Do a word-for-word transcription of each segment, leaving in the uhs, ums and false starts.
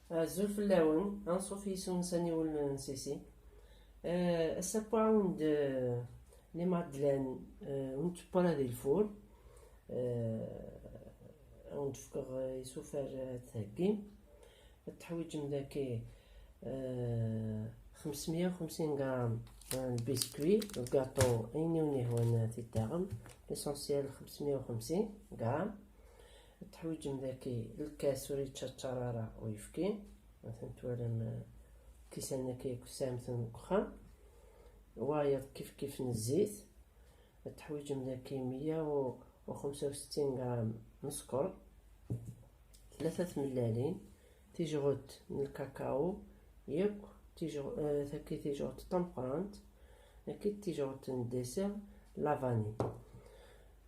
Azul fell-awen, anṣuf yis-wen s aniwel n Sisi. Eh, ass-a, wwiɣ-awen-d, eh, les madeleines, eh, ur nettewwi ara di lfur. Eh, ad wen-d-fkeɣ, eh, isufar, eh, ad theggim. Ad teḥwiǧem daki, eh, xemsmya u xemsin gram, eh, n lbiskwi, lgaṭu, ayen i wen-yehwan, eh, ad t-id-taɣem. L'essentiel xemsmya u xemsin gram. Ad teḥwiǧem daki lkas ur yettčaččar ara uyefki. Atan twalam, eh, lkisan-agi akk tesɛam-ten deg uxxam. Wayeḍ kif kif n zzit. Ad teḥwiǧem daki meyya u xemsa u settin gram n sskeṛ, tlata tmellalin, tijɣelt n lkakaw, yakk tijɣ-, eh, taki tijɣelt tameqqrant, akked tijɣelt n dessert, la vanille.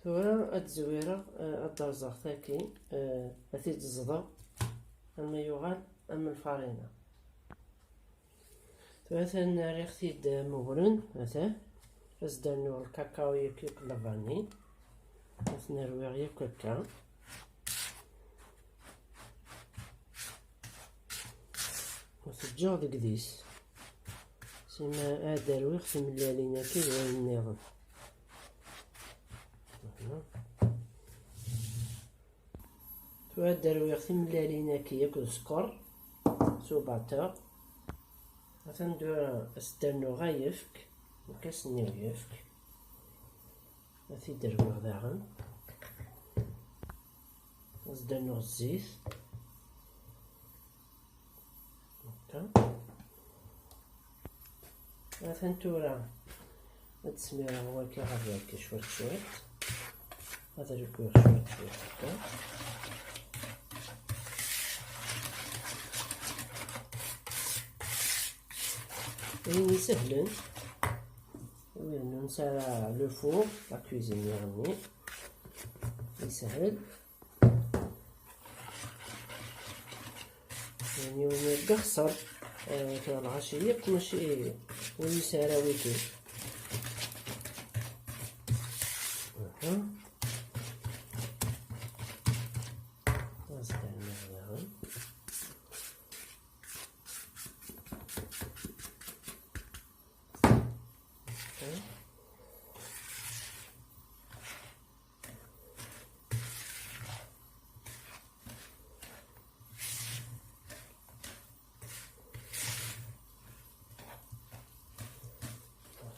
Tura ad zwireɣ, eh, ad d-rẓeɣ taki, eh, ad t-id-ẓḍeɣ, alma yuɣal am lfarina. Tura atan rriɣ-t-id mewren, atan. Ad s-d-rnuɣ lkakaw yakk, yakk la vanille. Ad ten-rwiɣ yakk akka. Ad t-ǧǧeɣ deg dis. Sima ad d-rwiɣ timellalin-agi d wayen nniḍen. Tura ad d-rwiɣ timellalin-agi akked sskeṛ s ubaṭer. Atan tura ad s-d-rnuɣ ayefk, lkas-nni n uyefk. Ad t-id-rwiɣ daɣen. Ad s-d-rnuɣ zzit. Akka. Atan tura ad d-smireɣ wagi ɣer wagi cwiṭ cwiṭ. Ad rekwiɣ cwiṭ cwiṭ akka. Ayen isehlen, win ur nesɛi ara le four, la cuisinière-nni, yeshel. Yiwen yexṣer, eh, kra lɣaci yakk, mačči ur yesɛi ara wiki. Aha. Ad s-d-rnuɣ daɣen.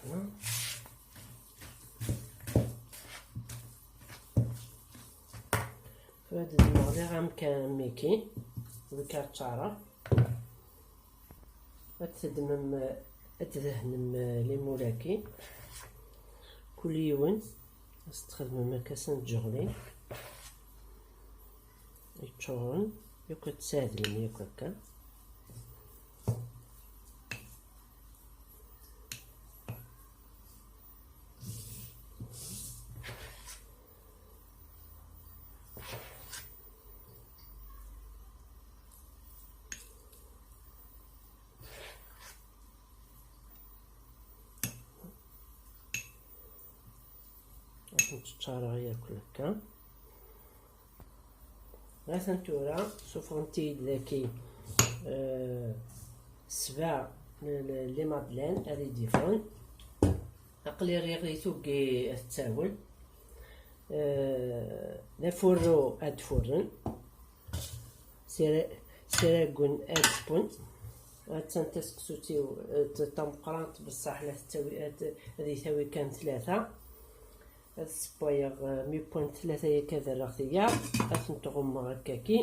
Aha. Tura ad d-nneɣ diɣ amkan miki, deg aččara. Ad tedmem, ad tdehnem limulaki. Kul yiwen ad s-txedmem akka s ǧeɣli yeččuren, yakk ad tsahdlem yakk akka. Ad tent-ččareɣ yakk akka. Atan tura, sufɣent-iyi-d daki, eh, sebɛa n, n, les madeleines ad iyi-d-yeffɣen. Aql-i rriɣ i tuggi ad tettawel. Eh, d afurru ad d-furren. Sira-, siragun ad d-wwen. Attan taseksut-iw, eh, d tameqqrant, bessaḥ la tettawi, ad, ad yi-tawi kan tlata. Ad ssewwayeɣ, eh, mi wwant tlata yakk ad rreɣ tiyaḍ, ad tent-ɣummeɣ akkaki,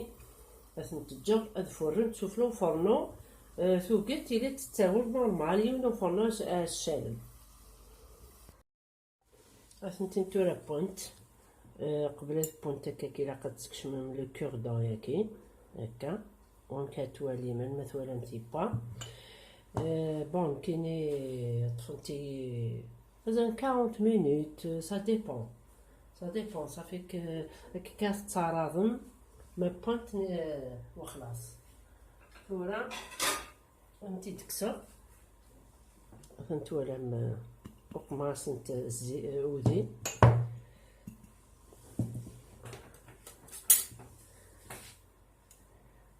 ad tent-ǧǧeɣ ad furrent sufella ufernu, eh, tuget tili tettawel normal, yiwen ufernu as-, ascalem. Ad tent-in tura wwant, eh, qbel ad wwant akkaki ilaq ad teskecmem le cure-dent yaki, akka, wamek ad twalim, alma twalamt yewwa. Eh, bon, kini ṭṭfent-iyi Mazal quarante minutes, euh, ça dépend. Ça dépend, ça fait que, euh, akka tettɛaraḍem, ma point, euh, وخلاص. Tura, ad tent-id-kkseɣ. Ad twalam, euh, uqemmer-asent, euh, zzi-, euh, udi.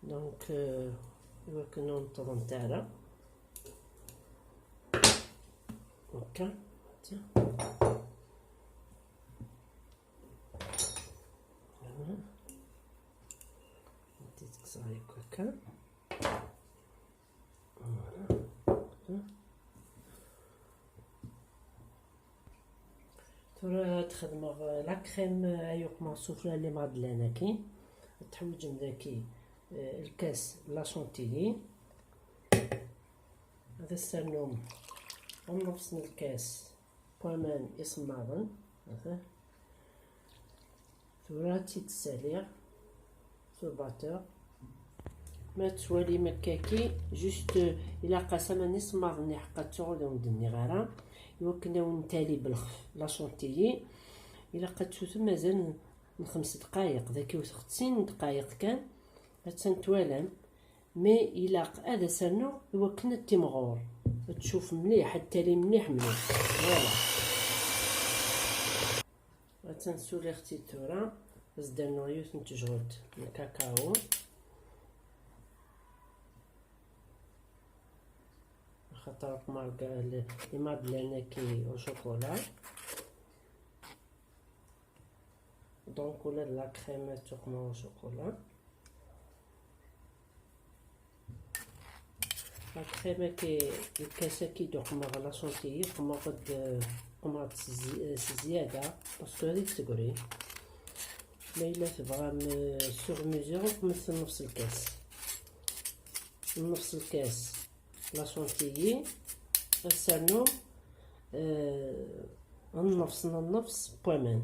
Donc, euh, Iwakken ur neṭṭḍent ara. Akka. Voilà. Anta tekkseɣ yakk akka. Voilà. Tura ad xedmeɣ la crème ay uqmeɣ sufella les madeleines-agi. Ad teḥwiǧem daki, eh, lkas la chantilly. Ad as-ternum nnefs n lkas n waman isemmaḍen. Tura ad tt-id-ssaliɣ s ubater. Ma tettwalim akkaki, juste, ilaq-as aman isemmaḍen iḥeqqa ad tuɣ ur awen-d-nniɣ ara. Iwakken ad wen-tali belxef la chantilly, ilaq ad tewtem azal n xems dqayeq, daki wteɣ sin dqayeq kan. Attan twalam. Mais ilaq ad as-rnuɣ iwakken ad timɣur, ad tcuf mliḥ, ad tali mliḥ mliḥ. Voilà. Attan suliɣ-tt-id tura. Ad s-d-rnuɣ yiwet n tejɣelt n kakao, axaṭer akk marga imadlen-agi au chocolat. Donc ula d la crème ad tuqmeɣ au chocolat. La crème-agi, lkas-agi d-uqmeɣ la chantilly, uqmeɣ-d, uqmeɣ-d s zi-, s zzyada, parce que ad tegri. Ma yella tebɣam, euh, sur mesure, uqmet nnefs lkas. Nnefs lkas la chantilly, ad s-rnuɣ, euh, nnefs n nnefs n waman.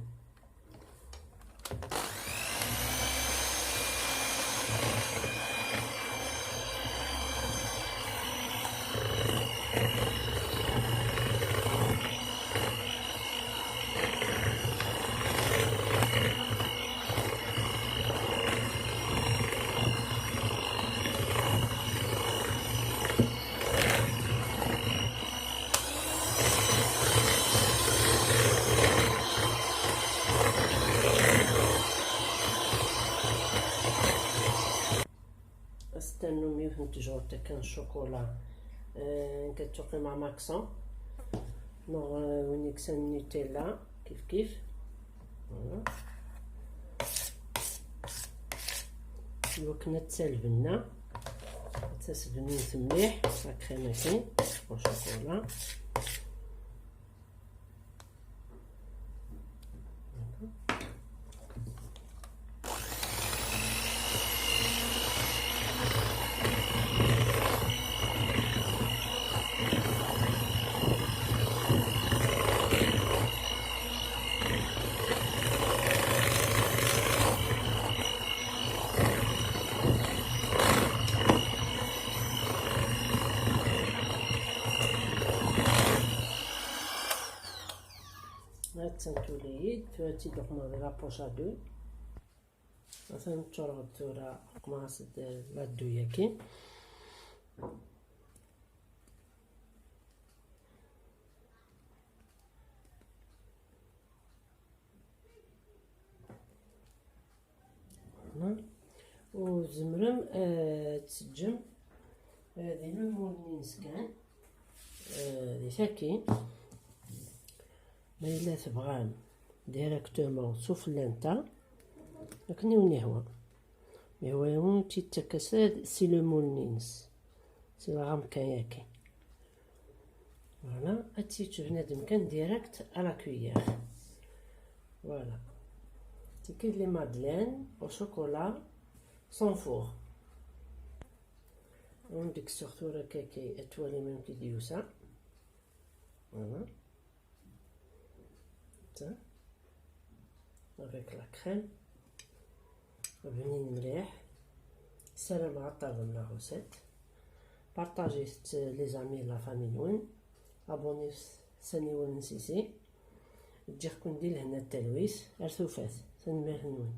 Ad s-ternum yiwet n tejɣelt akka n ccokola, euh, nekk ad tuqim am accent, neɣ, euh, win yekksen Nutella, kif kif. Voilà. Iwakken ad tali lbenna, ad tas-bennint mliḥ la crème-agi au chocolat. Attan tuli-yi-d, tura ad tt-id-uqmeɣ di la poche à deux. Atan ččureɣ-d tura, uqmeɣ-as-d la deux-agi. Voilà. U tzemrem, eh, ad teǧǧem, eh, di lmul-nni-ines kan, eh, di tagi. Ma yella tebɣam directement sufella-nteɣ, akken i wen-ihwa. Ma yehwa-yawen, ur tt-id-ttakk ara si lmul-nni-ines, si la ramequin-agi. Voilà, ad tt-yečč bnadem kan direct à la cuillère. Voilà. Tagi d les madeleines au chocolat sans four. Ad wen-d-kkseɣ tura kaki, ad twalim amek i d-yusa. Voilà. Tiens. Avec la crème. Bnin mliḥ. Ssarameɣ ad tɛeǧbem la recette. Partagez-t les amis, la famille-nwen. Abonnez s aniwel n Sisi. Ǧǧiɣ-ken di lehna d talwit. Ar tufat. Tanemmirt-nwen.